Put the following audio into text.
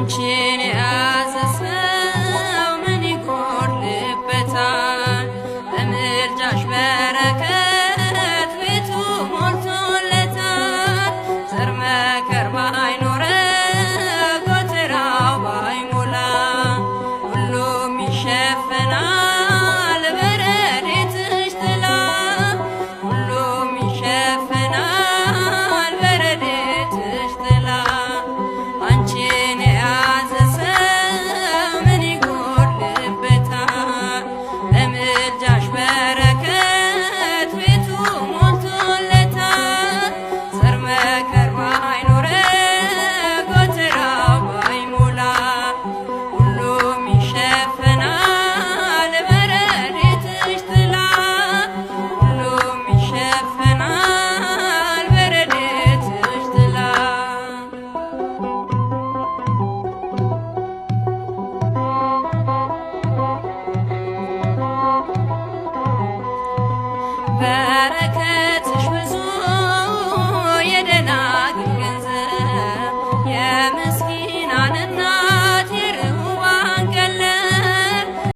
አንቺን የያዘ ሰው ምን ይጎድልበታል? በምልጃሽ በረከት ቤቱ ሞልቶለታል። ዘር መከር ባይኖረው ጎተራው ባይሞላ፣ ሁሉም ይሸፈናል በረድኤትሽ ጥላ፣ ሁሉም ይሸፈናል በረድኤትሽ ጥላ። አንቺን የያዘ ሰው ምን ይጎድልበታል? በምልጃሽ በረከት ቤቱ ሞልቶለታል። ዘር መከር ባይኖረው ጎተራው ባይሞላ፣ ሁሉም ይሸፈናል በረድኤትሽ ጥላ፣ ሁሉም ይሸፈናል በረድኤትሽ ጥላ። በረከትሽ ብዙ የደናግል ገንዘብ፣